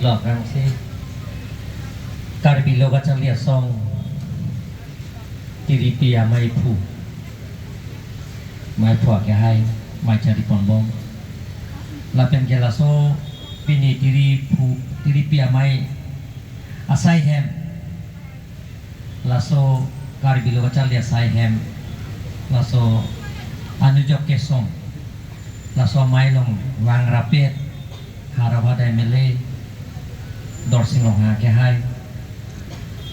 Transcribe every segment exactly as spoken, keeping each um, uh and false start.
Lok angsi Karbi Lo Kacharli Asong Tiripi amaiphu, maiphu akehai, mai chari ponbom. Lapen ke laso pini Tiripi, Tiripi amei asai hem, laso Karbi Lo Kacharli asai hem, laso anujok kesong, laso amei along vang rapet, Howraghat M L A Dorsing Ronghang akehai,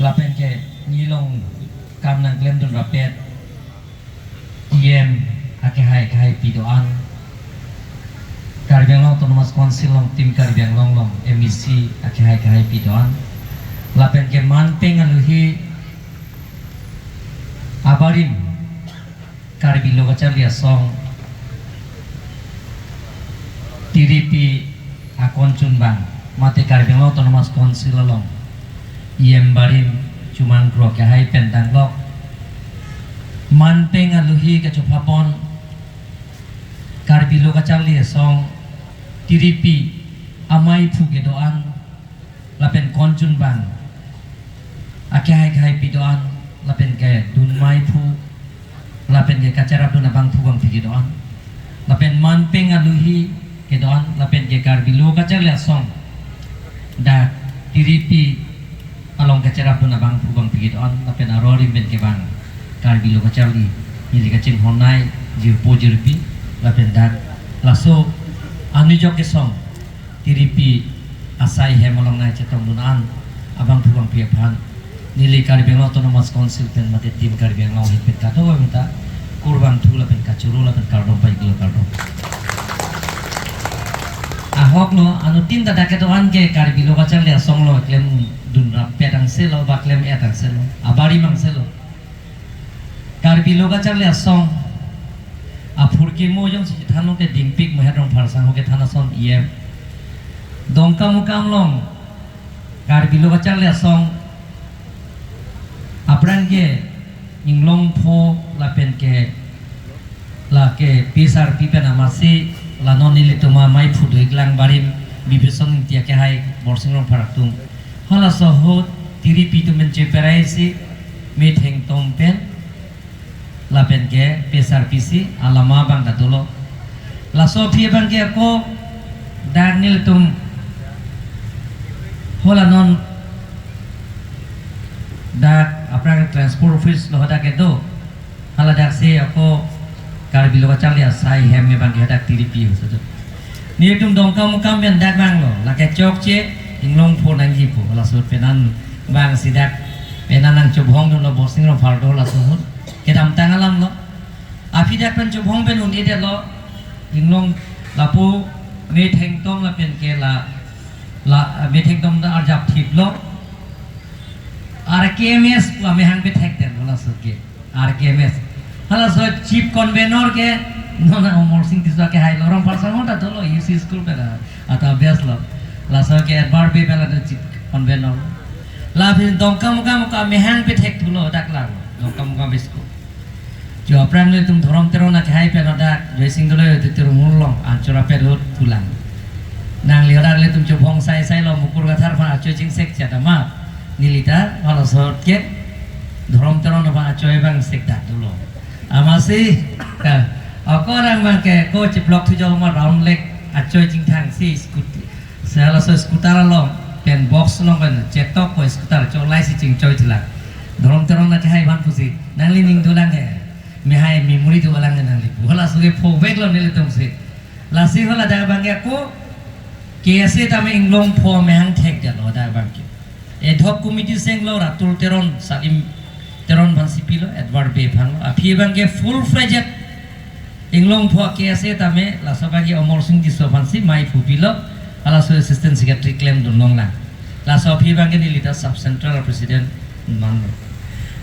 lapen ke neli along kam nangklemdun rapet E M akehai akehaipi do-an, Karbi Anglong Autonomous Council along, Team Karbi Anglong along M A C akehai akehaipi do-an, lapen ke manpeng aluhi abarim Karbi Lo Kacharli Asong Tiripi akonchunbang mate Karbi Anglong Autonomous Council along E M barim Chumang Kro akehai pen danglok manpeng aluhi kachopapon Karbi Lo Kacharli Asong Tiripi amaiphu kedo-an lapen konchunbang akehai akehaipi do-an, lapen kedun maiphu, lapen ke kacherapdun abangphu bangphi kedo-an, lapen manpeng aluhi kedo-an, lapen ke Karbi Lo Kacharli Asong dak Tiripi along kacherapdun abangphu bangphi kedo-an, lapen aro arim pen kevang Karbi Lo Kacharli, neli kachinghonnei jirpo jirpi, lapen dak laso anujok kesong Tiripi asai hem along nangchetongdun an abangphu bangphi aphan neli Karbi Anglong Autonomous Council pen mate Team Karbi Anglong ahin pen kadokave ta kurvangthu lapen kachoro lapen kardom pajirlo, kardom. Ahok lo, anuttin ta dak kedo-an ke Karbi Lo Kacharli Asong along klemdun rapet angse lo, ba klem-et angse lo, abarim angse lo. Karbi Lo Kacharli Asong aphurke mo jongsi chethan along ke Dingpik Mohet Rongphar sangho kethan ason E M. Dongkamukam along Karbi Lo Kacharli Asong aphrang ke Inglongpho lapen ke lake P S R P pen amatsi la non nelitum amaiphu do-iklang barim Bibison Ingti akehai Borsing Rongphar atum. Halaso ahut Tiripi atum pen cheperai si methengtom pen lapen ke P S R P si alama abang ta dolo. Laso aphi abang ke ako dak nelitum hala non dak aphrang transport office lo hadak kedo. Hala dak si ako Karbi Lo Kacharli asai hem abang ke hadak Tiripi ho sado. Nelitum Dongkamukam pen dak vanglo, lake chokche Inglongpho nangjipo, laso penan vangsi dak penan nangchobhongdunlo, Borsing Rongphar do laso ahut. Kedamtang alam lo. Aphi dak pen chobhong pen un-edetlo, Inglong lapu methengtom lapen ke la, la methengtom ta arjapthiplo. R K M S pu amehang pethekdetlo laso ke. R K M S. Halaso chief convener ke non Amarsing Tisso akehai lo, Rongphar sangho ta dolo, U C school pen ata best lo. Laso ke Edward Bey pen la chief convener. Lapen Dongkamukam ke amehang pethekthulo dak lang. Dongkamukam school. Jo aphrang nelitum Dhorom Teron akehai pen dak Joysing Doloi Teron along anchor apet ahut pulang. Nangli hadak nelitum chobhong saisai lo, Mukur Kathar aphan acho chingsek chetama. Neli ta halaso ahut ke Dhorom Teron aphan acho abang sekdak dolo. Amatsi ka, ako arang abang ke ko chiplokthu jo ma round leg acho chingthang si scooty. Si halaso scooter along pen box along pen chetok ko scooter cholai si chingchoithulang. Dhorom Teron akehai aphan pusi, nangli ning dolang he. Mehai memory dolang he nangli pu. Halaso ke phoveklo nelitum si. Lasi hala dak abang ke ako K S A tame Inglongpho amehang thekdetlo dak abang ke. Ad hoc committee senglo Ratul Teron, Salim Teron aphansi pilo, Edward Bey aphan lo. Aphi abang ke full fledged Inglongpho K S A tame, laso abang ke Amarsing Tisso aphansi maiphu pilo, halaso assistant secretary klemdun longlang. Laso aphi abang ke neli ta sub central president manlo.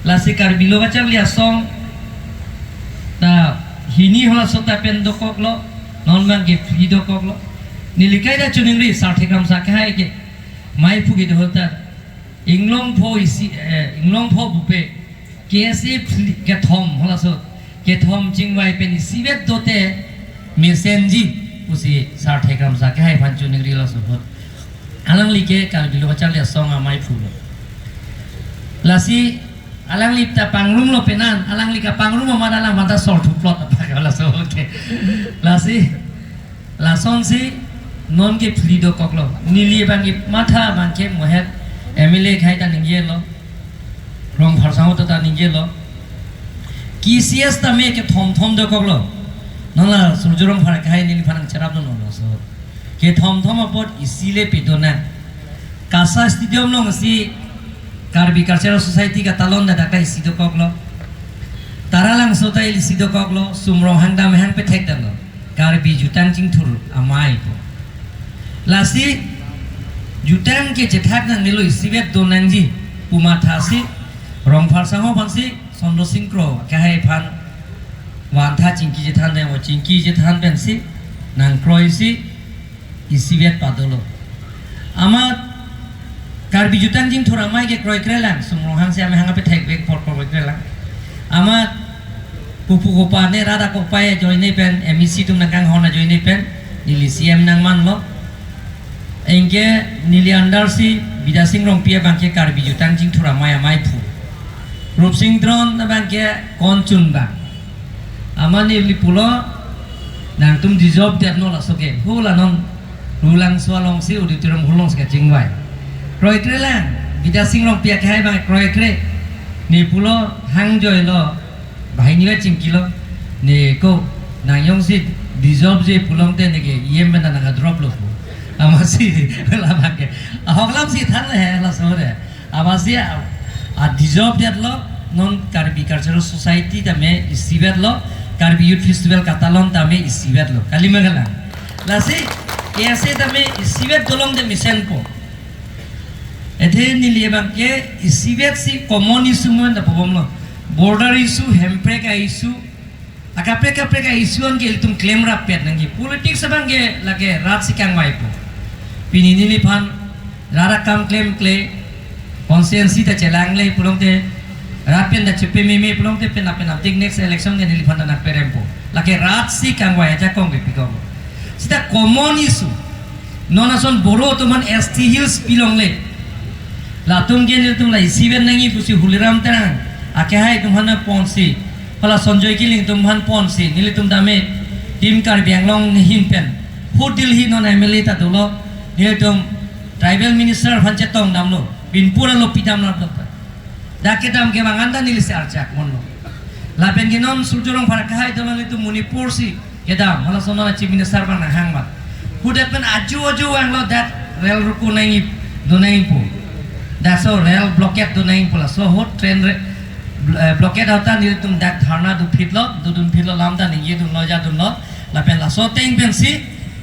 Lasi Karbi Lo Kacharli Asong ta hini halaso ta pen dokoklo, non abang ke free dokoklo. Neli kaita choningri, Sarthe Kramsa akehai ke maiphu kedo ahut ta Inglongpho isi, eh, Inglongpho pupe K S A phli-, kethom halaso, kethom chingvai pen isivet dote mesenji pusi Sarthe Kramsa akehai aphan choningri laso ahut. Alangli ke Karbi Lo Kacharli Asong Amei phulo. Lasi alangli ta pangrumlo penan, alangli kapangrum amat alang mata sol thuplot apa ke laso ke. Lasi lasonsi non ke phli dokoklo. Neli abang ke matha abang ke mohet M L A khei ta ningjelo. Rongphar sangho ta ningjelo. K C S tame kethom thom dokoklo. Non la Surjya Rongphar akhei neliphan nangcherapdunlo so. Kethom thom apot isi le pidunang. KASA Stadium alongsi Karbi Cultural Society katalon dak ta isi dokoklo. Taralangso ta isi dokoklo, Sum Ronghang dam hang pethekdamlo. Karbi Jutang Chingthur Amei pu. Lasi jutang ke chethak nangnelo, isivet donangji pu mathasi Rongphar sangho aphansi Sondro Sing Kro akhei aphan vantha chingki chethan demo, chingki chethan pensi nangkroisi isivet padolo. Amat Karbi Jutang Chingthur Amei ke kroikrelang, Sum Ronghang si amehang apethek bek por kroikrelang. Amat pupu kopa ne rada kopai ajoine pen, M E C atum nangkanghon ajoine pen neli C M nangmanlo. Anke neli under si Bidya Sing Rongpi abang ke Karbi Jutang Chingthur Amei amei phu. Rupsing Teron abang ke konchun bang. Amat neli pulo, nangtum dissolve detnon laso ke. Hula non Rulangso alongsi auditorium hall alongsi kachingvai. Kroikrelang, Bidya Sing Rongpi akhei abang kroikre. Ne pulo hangjoilo, banghini vet chingkilo. Ne ko, nang jongsi dissolve je pulote neke E M pen nang drop lo. Amatsi labang ke. Ahok lamsi thanle he laso re. Amatsi a, a dissolve detlo, non Karbi Cultural Society tame isivetlo, Karbi Youth Festival katalon tame isivetlo. Kali ma kalang. Lasi K S A tame isivet dolongte mesenpo. Athe neli abang ke isivetsi common issue mo na pobomlo. Border issue, Hemprek a-issue, akaprek kaprek a-issue an ke ilitum klemrappet nangji. Politics abang ke lake rat si kangvaipo. Pini neliphan rat akam klemkle, constituency ta chelangle pulote, rat pen ta chepememe pulote, penap penapdik next election ke neliphan ta nangperempo. Lake rat si kangvai ajakong ke pikong. Seta common issue. Non ason Boro atum aphan S T Hills pilongle. Latum ke nelitum la isivet nangji pusi Huliram Terang akhei atum aphan ponsi, hala Sanjoy Killing atum aphan ponsi, nelitum tame Team Karbi Anglong ahin pen, Hu Delhi non M L A ta dolo, nelitum tribal minister aphan chetongdamlo, pinpura lo pidamlo. Dak kedam kevang anta nelisi archak monlo. Lapen ke non Surjya Rongphar akhei atum nelitum Manipur si kedam, halason non Chief Minister abang nanghang mat. Hudet pen aju aju vanglo dak rel ruku nangji, do nangji pu. Dak so rel blockade do nangji pu laso ahut train re-, bl-, eh, blockade ahut ta nelitum dak dharna dophitlo, dodunphitlo, lam ta ningjidunlo, jadunlo. Lapen laso ateng pensi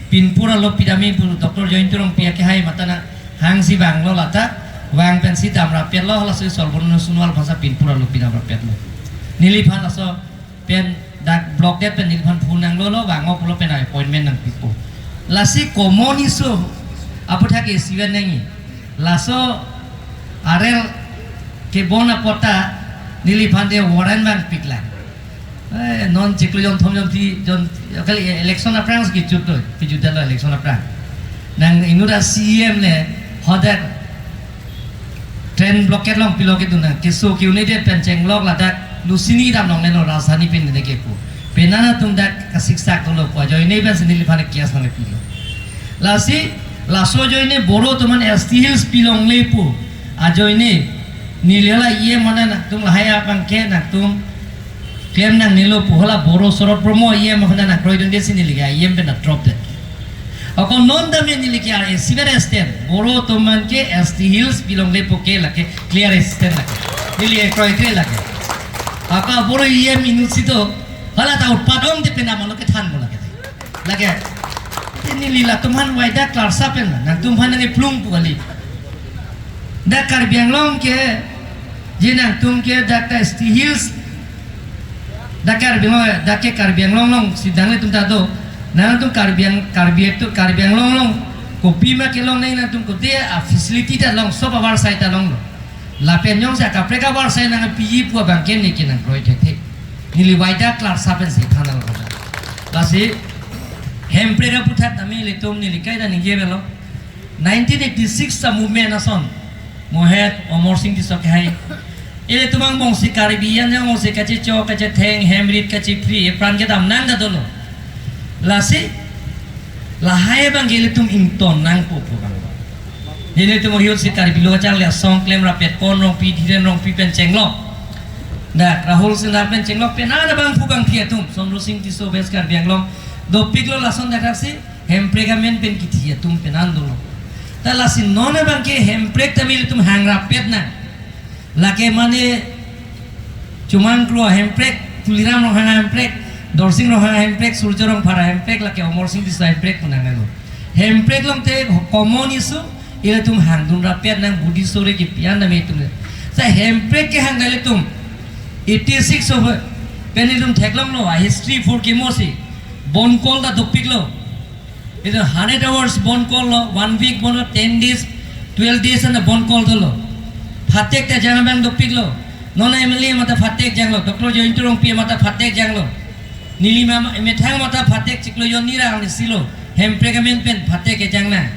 pinpura lo pidamji pu Doctor Jayanta Rongpi akhei amat ta nanghangsi vanglo lata, vang pensi damrappetlo, halaso Solbon Sonowal aphansi pinpura lo pidamrappetlo. Neliphan laso pen dak blockade pen neliphan phone nanglolo, vang-o pulo pen appointment nangpipo. Lasi common issue aphuthak isivet nangji. Laso arel kebon apot ta neliphan te warrant vangpiklang. Eh, non chiklo jon thom jon phi jon kali election aphrang si kejut lo, kejutlo election aphrang. Nang inut a-C E M le hadak train blockade along pilo kedun nang, keso ke-unite pen chenglok ladak lusini dam longlelo rajdhani pen ne kepu. Penang atum dak kasiksak dolo pu ajoine pensi neliphan case nangpilo. Lasi laso ajoine Boro atum aphan S T Hills pilongle pu ajoine neli hala E M aphan nangtum lahai abang ke nangtum klem nangnelo pu, hala Boro Sorot Bromo E M aphan nangkroidunde si neli ke E M pen na drop det. Ako non tame neli ke ar isivet stand, Boro atum aphan ke S T Hills pilongle pu ke lake clear stand lake. Neli kroikre lake. Ako Boro E M inut si do, hala ta utpadon te pen amalo kethanpo lake. Lake. Te neli latum aphan waida klarsa pen, nangtum aphan nangkeplung pu kali. Dak Karbi Anglong ke, je nangtum ke dak ta S T Hills, dak Karbi Anglong, dak ke Karbi Anglong alongsi danglitum ta do, nangtum Karbi Ang-, Karbi atum, Karbi Anglong along kopima kelong nangji, nangtum kote a-facility ta long, sob avarsai ta longlo. Lapen jongsi akaprek avarsai nangpiji pu abang ke neke nangkroi thekthe. Neli waida klarsa pensi thanlo kata. Lasi Hemprek aphuthak tame ilitum neli kaita ningje avelo. Nineteen eighty-six a movement ason mohet Amarsing Tisso kehai. Ilitum angbong si Karbi angbong si kachechok kachetheng hemrit kachephri epran kedam nang ta dolo. Lasi lahai abang ke ilitum ington nangpo pu abang. Ilitum ahut si Karbi Lo Kacharli Asong klem rapet Pon Rongpi, Dhiren Rongpi pen chenglok, dak Rahul Singhar pen chenglok pen an abangphu bangphi atum, Chandra Sing Tisso West Karbi Anglong dopiklo, lason dak si Hemprek amen pen kithi atum pen an dolo. Ta lasi non abang ke Hemprek ta ilitum hang rapet nang. Lake mane Chumang Kro Hemprek, Tuliram Ronghang Hemprek, Dorsing Ronghang Hemprek, Surjo Rongphar Hemprek, lake Amarsing Tisso Hemprek pu nang nanglo. Hemprek along te common issue, ilitum hangdun rapet nang, budi sore kipi an dam itum. Sa Hemprek kehang ilitum eighty-six of pen ilitum theklonglo, a history for kimosi Bonkol ta dopiklo. Ilitum hundred hours Bonkol lo, one week Bonkol, ten days, twelve days an Bonkol dolo. Phatek ta jang abang dopiklo. Non M L A mata phatek janglo, Doctor Jayanta Rongpi mata phatek janglo. Neli ma methang mata phatek chiklo, jon ni ra ang silo. Hemprek amen pen phatek kejang nang.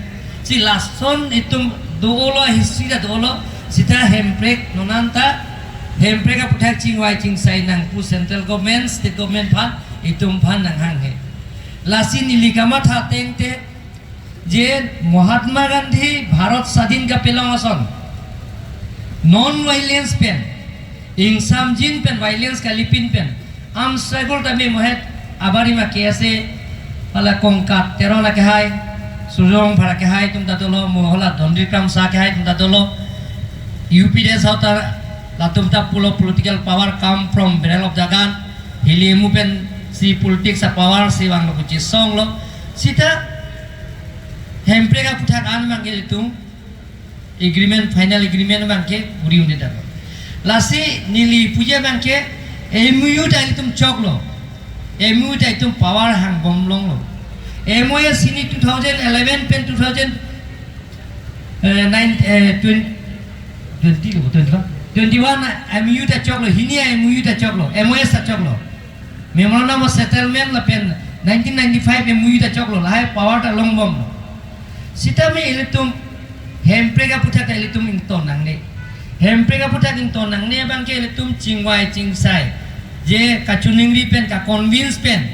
Si lason itum dolo, history ta dolo. Sita Hemprek non an ta Hemprek aphuthak chingvai chingsai nang pu central government, state government aphan, itum aphan nanghanghe. Lasi neli kamatha ateng te, je Mahatma Gandhi Bharat Sadhin kapelong ason non violence pen, ingsamjin pen, violence kalipin pen, arm struggle tame mohet abari ma K S A, hala Kongkat Teron akehai, Surjo Rongphar akehai atum ta dolo, mo hala Dandi Kramsa akehai atum ta dolo, U P D S ahut ta latum ta pulo political power come from barrel of the gun, hili emu pen si politics a power si vanglo kuchi songlo, sita Hemprek aphuthak an abang ke ilitum agreement, final agreement abang ke uri un-e dam. Lasi neli puji abang ke M O U ta ilitum choklo. M O U ta itum power hangbom longlo. M O S hini two thousand eleven pen two thousand, eh, nine, eh, twenty, twenty lo, twenty-one? Twenty-one M O U ta choklo, hini M O U ta choklo, M O S ta choklo. Memorandum of Settlement lapen nineteen ninety-five M O U ta choklo, lahai power ta longbomlo. Sitame ilitum Hemprek aphuthak ta ilitum ington nangne. Hemprek aphuthak ington nangne abang ke ilitum chingvai chingsai, je kachiningri pen, ka-convince pen,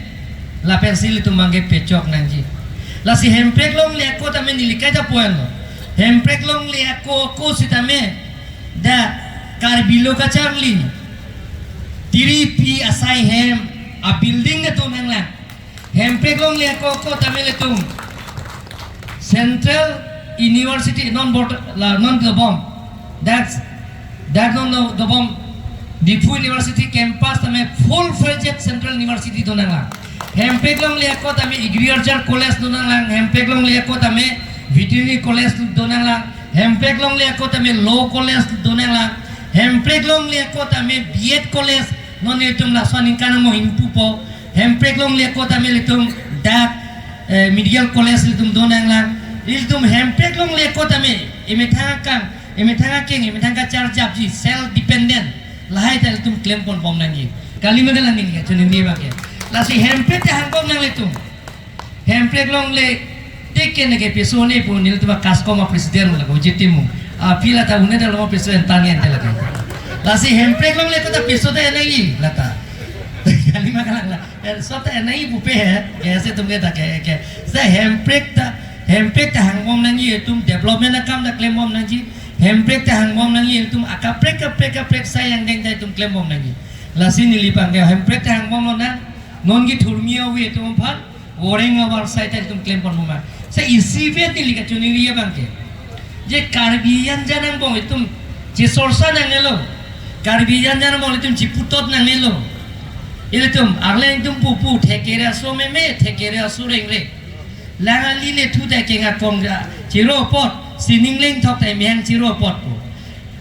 lapen si ilitum abang ke pechok nangji. Lasi Hemprek longle ako tame neli kaita pu-an lo. Hemprek longle ako ako sitame dak Karbi Lo Kacharli Tiripi asai hem a building na do nanglang. Hemprek longle ako ako tame ilitum Central University non bot la non dobom. That's that non no dobom. Diphu University campus tame full-fledged Central University do nanglang. Hemprek longle ako tame Agriculture College do nanglang. Hemprek longle ako tame Veterinary College do nanglang. Hemprek longle ako tame Law College do nanglang. Hemprek longle ako tame B Ed College, non ilitum laso aningkan mo ingpupo. Hemprek longle ako tame ilitum dak, eh, Medical College ilitum do nanglang. Ilitum Hemprek longle ako tame emethang akang, emethang akeng, emethang kacharjapji, self dependent, lahai ta ilitum klempon bom nangji. Kali ma kalang neli kachiningri abang ke. Lasi Hemprek ta hangbom nang ilitum. Hemprek longle tik ke neke piso ne pu nelitum a-CASCOM a-president lake ujitim. A pila ta une ta lo piso entan ente lake. Lasi Hemprek longle ako ta piso ta enai lata. Kali ma kalang la. Piso ta enai pupe he. Kaise tum ke ta ke ke. Sa Hemprek ta, Hemprek ta hangbom nangji, itum development akam ta klembom nangji. Hemprek ta hangbom nangji, itum akaprek kaprek kaprek sai angdeng ta itum klembom nangji. Lasi neli abang ke Hemprek ta hangbomlo nang. Non ke thurmi awi itum aphan voreng avar sai ta itum klempon bom ma. Sa isi vet neli kachiningri abang ke, je Karbi anjan angbong itum chesorsa nangnelo. Karbi anjan angbong itum chiputot nangnelo. Ilitum arleng atum pupu thekere aso meme, thekere aso rengre. Lang ali le thu ta keng akong ja chiro apot, sining lengthok ta mehang chiro apot ko.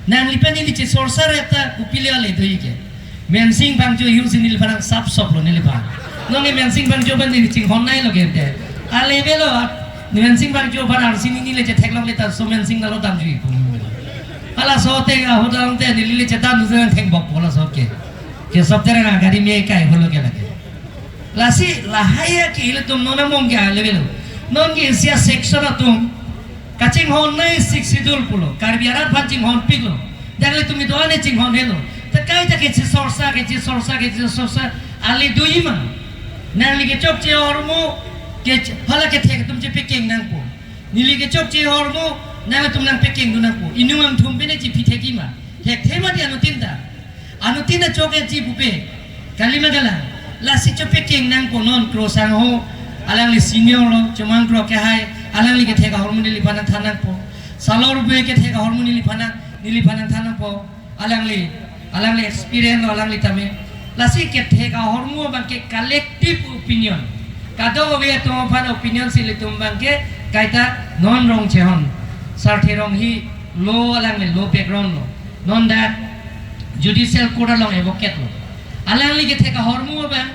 Nanglipen neli chesorsa reta kopilo ale doi ke. Mensing Phangcho ahut si neliphan nang sap sop lo neliphan. Non ke Mensing Phangcho aphan neli chinghon nai lo ke te. Ale avelo, Mensing Phangcho aphan arsi neli le chetheklongle ta so Mensing nalo damjui. Halaso te ahut along te neli le chetam du nang thengbok po laso ke. Ke sop terang agari me kai holo ke lake. Lasi lahai ke ilitum non angbong ke ale avelo. Non ke isi a-section atum Kachinghon nai Sixth Schedule pulo, Karbi arat aphan chinghon piklo. Dak ilitum kedo-an chinghon helo. Ta kaita kechisorsa, kechisorsa, kechisorsa, ale do-i ma. Nangli kechokche ahormu, ke, hala kethek atum chepekeng nangpo. Neli kechokche ahormu, nangtum nangpekengdun nangpo. Inung angthum pen chepithek-i ma. Thekthe mati anuttin ta. Anuttin ta chokche pupe. Kalima kalang. Lasi chepekeng nangpo non Kro Sangho. Alangli senior lo, chomang krok kehai. Alangli kethek ahormu neliphan nangthan nangpo. Salor bue kethek ahormu neliphan nang, neliphan nangthan nangpo. Alangli, alangli experience lo alangli tame. Lasi kethek ahormu abangke collective opinion. Kadokave atum aphan opinion si ilitum abangke kaita non Rongchehon. Sarthe Ronghi lo, alangli lo background lo. Non dak judicial court along advocate lo. Alangli kethek ahormu abang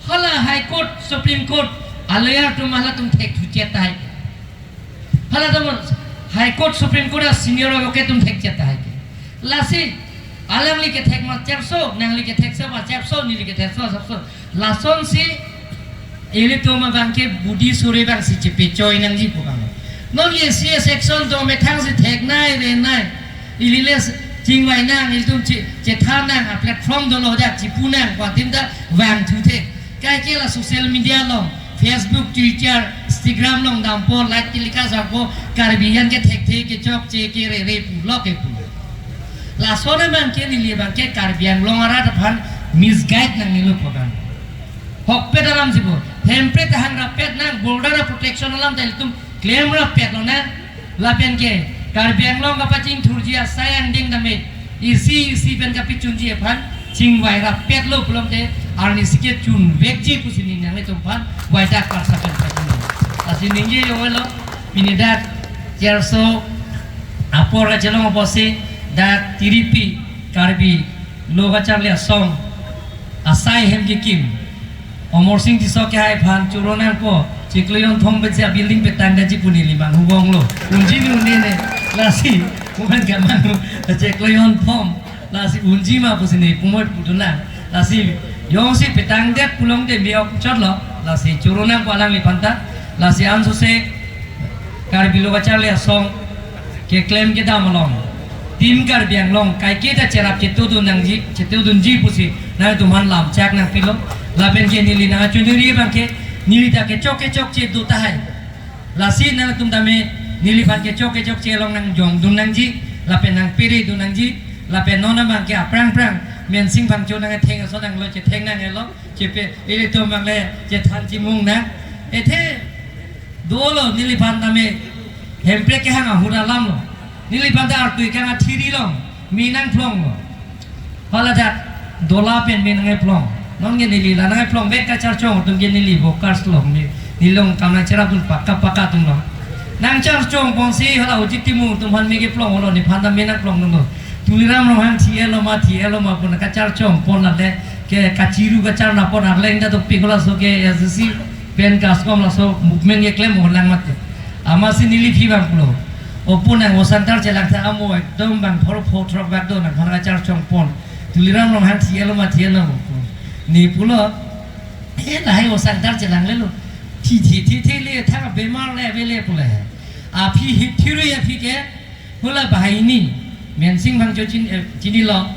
hala High Court, Supreme Court, aloya atum halatum thek thuchet tahai. Halatum High Court, Supreme Court a senior advocate atum thekchet tahai ke. Lasi alangli kethek ma chepso, nangli kethek se ma chepso, neli kethek se ma chepso. Lasonsi ilitum abangke budi suri abangsi chepechoi nangji pu abang. Non ye C S section do methang si thek nai re nai. Ili le chingvai nang, ilitum che, chethan nang, a platform dolo dak chipu nang, kwatim ta vangthu the. Kaike la social media along, Facebook, Twitter, Instagram along dampo, like telecast dampo, Karbi an kethekthe, kechokche, kerere pulo kepu. Lason abangke neli abangke Karbi Anglong arat aphan misguide nangnelo pu abang. Hokpet alam sibo, hempret hang rappet nang, border protection alam ta ilitum klem rappet lonang, lapen ke Karbi Anglong kapachingthurji asai angdeng tame isi isi pen kapachunji aphan chingvai rappetlo pulote arnisi kechunvekji pusi neli nanglitum aphan vaidak parsa pen pachun. Lasi ningje jonglo, pini dak Cherso apor kachelong apotsi dak tiripi Karbi Lo Kacharli Asong asai hem kekim Amarsing Tisso kehai aphan choro nangpo, chiklo jonthom pen si a building petangdetji pu neli manghu bonglo. Unji ne, une ne, lasi, momen ke manghu, chiklo jonthom, lasi unji ma pusi ne pumoi pudun nang. Lasi jongsi petangdet pulote me-ok chotlo, lasi choro nangpo alangliphan ta, lasi ansose Karbi Lo Kacharli Asong keklem kedam along Team Karbi Anglong kaiketa cherap chetudun nangji, chetudunji pusi nangtum aphan lamchak nangpilo. Lapen ke neli nangchoniri abangke neli ta kechok kechokche do tahai. Lasi nangtum tame neliphan kechok kechokche along nangjongdun nangji, lapen nangperedun nangji, lapen non abangke aphrang aphrang Mensing Phangcho nangtheng ason nanglo, chetheng nanglo, chepe, ilitum abang le chethan chimung nang. Ethe dolo neliphan tame hemprek kehang ahut alamlo. Neliphan ta artui kang athiri long, me nangphlonglo. Hala dak dola pen me nangphlong. Non ke neli la nangphlong bek kacharchong atum ke neli workers lo, me neli along kam nangcherapdun pakka pakka atum lo. Nangcharchong ponsi hala Ojit Timung atum aphan me kephlonglo, nephan ta me nangphlonglo. Tuliram Ronghang thi-etlo ma, thi-etlo ma pu nangkacharchong pon, ale ke kachiru kacharna pon arleng ta dopik, halaso ke S D C pen KASCOM laso movement keklem olang mati. Amatsi neli aphi abang pulo, opo nang osangtar chelang tha amo ekdom bang phoro pho throk bak do, nangphan kacharchong pon. Tuliram Ronghang thi-etlo ma, thi-etlo ma pu. Ne pulo, he lahai osangtar chelanglelo. Thi thi thi thi le thang bemar le avele pulo he. Aphi hi thiru aphi ke, hala banghini, Mensing Phangcho chin, eh, chinilo.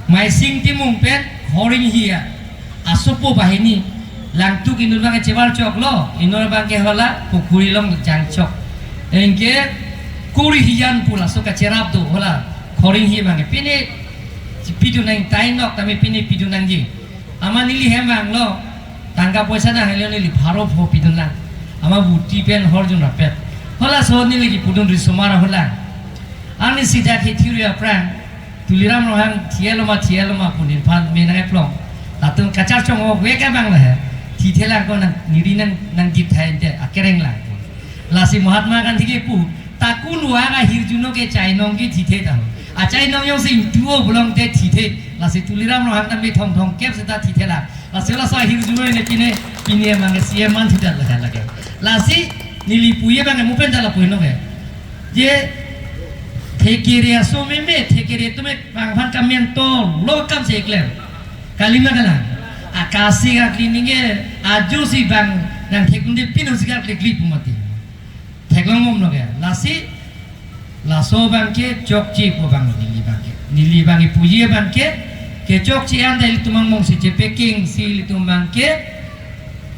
Maising Timung pen Khoringhi a, asopo banghini, Langtuk inut abangke chebar choklo, inut abangke hala pukhuri along jang chok. Anke Kuri Hijan pu laso kacherap do hala Khoringhi abangke. Pine pidun nang, tainok tame pine pidun nangji. Amat neli hem vanglo, tangka poisa nanghelo, neli pharo pho pidun lang. Amat buti pen horjun rapet. Halaso neli kipudun risomar ahut lang. Arnisi dak hi thiru aphrang, Tuliram Ronghang thi-etlo ma, thi-etlo ma pu nephan me nangphlong. Latum kacharchong ok vek abang la he. Thithelang ko nang niri nang, nangdip thai ente akereng lang. Lasi Mahatma Gandhi kepu, takun wak ahirjuno ke chainong ke thithe ta. Achainong jongsi ingtuo pulote thithe. Lasi Tuliram Ronghang ta me thong thong kep seta thithelang. Lasi laso ahirjuno ne pine, pine abangke C M man thita lake lake. Lasi neli puye abangke mo pen ta lapu-iknon ke. Je thekere aso meme, thekere atum abang aphan kamen to lo kam si eklem. Kalima kalang. Akasi ka cleaning ke ajo si bang nangthekdunde pino si ka clean pu mati. Long mom lo ke. Lasi laso abang ke chokche pu abang lo neli abang ke. Neli abang ke puji abang ke, kechokche an ta ilitum angbong si chepekeng si ilitum abang ke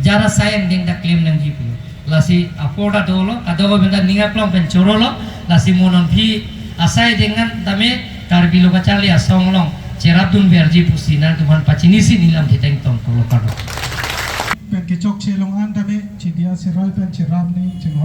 jara asai angdeng ta klem nangji pulo. Lasi apor ta dolo, kadokave ta ning aklong pen chorolo, lasi mo non aphi asai dengnan tame Karbi Lo Kacharli Asong along cherapdun verji pusi nangtumphan pachinisi neli lam keteng tong kolo kado. Pen kechokche along an tame Chindia Siroi pen cherap ni ching